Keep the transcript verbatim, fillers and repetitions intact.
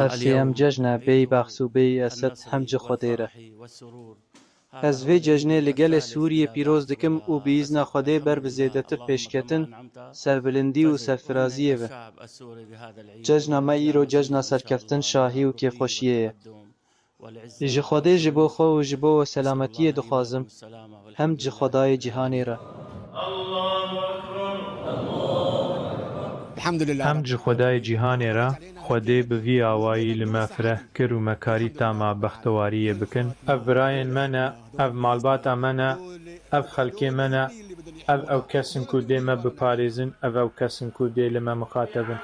Ev sêyem cejn e, bêyî behs û bêyî esed, hem ji Xwedê re. Ez vê cejnê li gelê Sûriyê pîroz dikim û bi îzna Xwedê ber bi zêdetir pêşketin, serbilindî û serfiraziyê ve. Cejna me îro cejna serkeftin, şahî û kêfxweşiyê ye. Ji Xwedê ji bo xwe û ji bo we selametiyê dixwazim, hem ji Xwedayê cîhanê re. Elhamdülillah. Hem ji Xwedayê cîhanê re, Xwedê bi vî awayî li me fireh kir û me karî tama bextewariyê bikin. Ev birayên me ne, ev malbata me ne, ev xelkê me ne, ev ew kes in ku dê me biparêzin, ev ew kes in ku dê li me mixateb in.